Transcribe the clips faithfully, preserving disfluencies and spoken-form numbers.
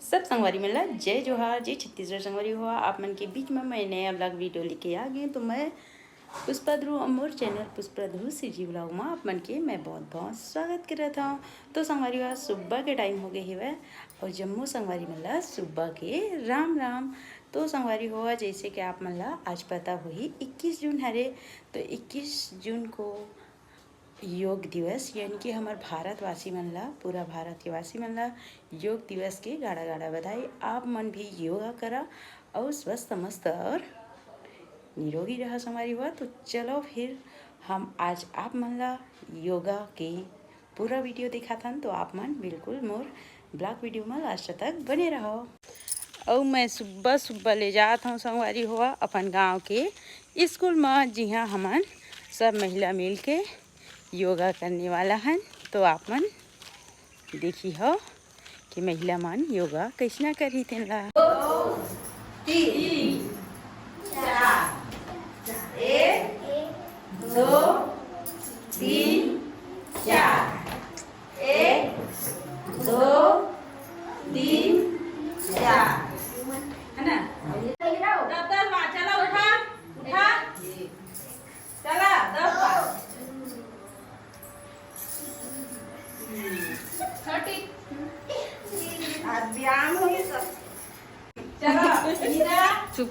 सब संगवारी मन ला जय जोहार, जय छत्तीसगढ़। संगवारी हो, आप मन के बीच में मैं नया vlog video लेके आ गई। तो मैं पुष्पा ध्रुव और मोर channel पुष्पा ध्रुव CG vlog में आप मन के मैं बहुत बहुत स्वागत करत हूँ। तो संगवारी हो, सुबह के time हो गए हवय और जम्मो संगवारी मन ला सुबह के राम राम। तो संगवारी हो, जैसे कि आप मन ला आज पता होही, इक्कीस जून हरे, तो इक्कीस जून को योग दिवस, यानी कि हमर भारतवासी मन ला, पूरा भारत के वासी मन ला योग दिवस के गाड़ा गाड़ा बधाई। आप मन भी योगा करा और स्वस्थ, मस्त और निरोगी रहा संगवारी हो। तो चलो फिर हम आज आप मन ला योगा के पूरा video दिखाथन, तो आप मन बिल्कुल मोर vlog video में last तक बने रहो। अउ मैं सुबह सुबह ले जात हूँ संगवारी हो अपन गांव के स्कूल में, जिहाँ हमन सब महिला मिल के योगा करने वाला हन। तो आप मन देखी हो कि महिला मन योगा कैसना करही तेन ला। तीन, चार, एक, दो, तीन, चार, एक, दो, तीन, चार, है ना? दस, दस बार, चला, उठा, उठा। चला, दस बार। छोटी। आज व्यायाम होई सब। चला, मीरा। चुप।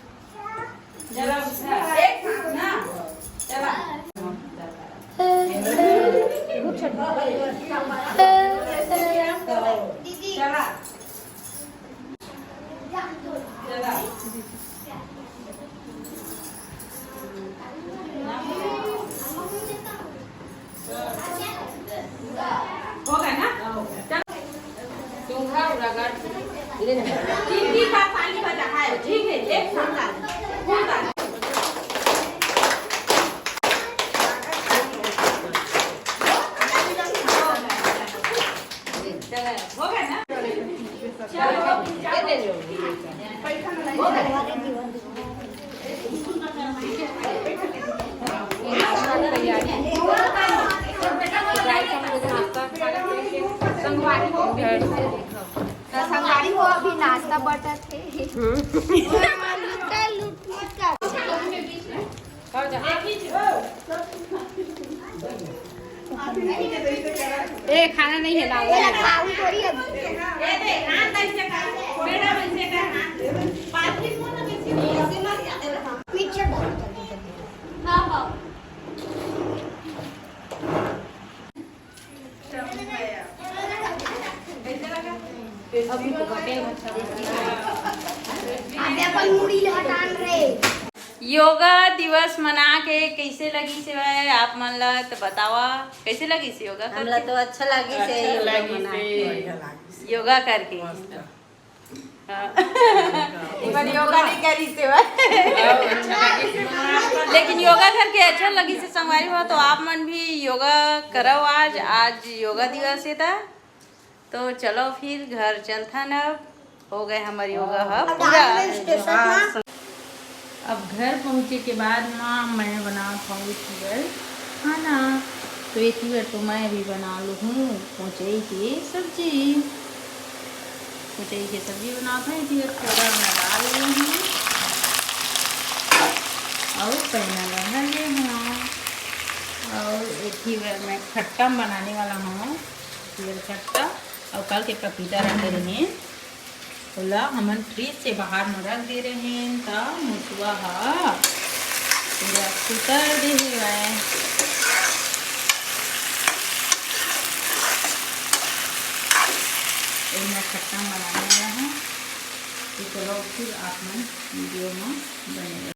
चला, उठा। एक साथ ना। चला। चला। होगा ना? चल। तीन, तीन बार ताली बजा, हाँ, ठीक है, एक साथ ताली। फुल ताली। चलो, हो गया ना? चलो, चलो। संगवारी हो, अभी नाश्ता बटत हे। लुट, लुट मत कर। ए, खाना नहीं है, डालना है। खाऊ थोड़ी अभी। हाँ, हाँ। अभी अपन मुड़ी ले हटान रे। योगा दिवस मना के कैसे लगिस हवय आप मन ला, तो बतावा, कैसे लगिस योगा करके? हमला तो अच्छा लगिस हे, अच्छा योगा लगिस मना हे। के। योगा करके। मस्त। हाँ। एक बार योगा नहीं करिस हवय। लेकिन योगा करके अच्छा लगिस हे संगवारी हो, तो आप मन भी योगा करव। आज, आज योगा दिवस हे ता। तो चलो फिर घर चलथन, अब हो गए हमर योगा ह अब पूरा। डाल दे स्टेशन हाँ, मा। अब घर पहुँचे के बाद मा मैं बनात हूँ एती बर खाना। तो एती बर तो मैं अभी बना लूँ हूँ कोचई के सब्जी। कोचई के सब्जी बनात हूँ, एती बर फोरन लगा ले हूँ और पैना लगा ले हूँ और एती बर मैं खट्टा बनाने वाला हूँ। खट्टा अउ कल के पपीता रखे रहेन, ओला हमन फ्रिज से बाहर म रख दे रहेन, त मुसवा ह पूरा कुतर दे हेवय। एमा खट्टा बनाने वाला है, तो चलो फिर आप मन वीडियो में बने रहो।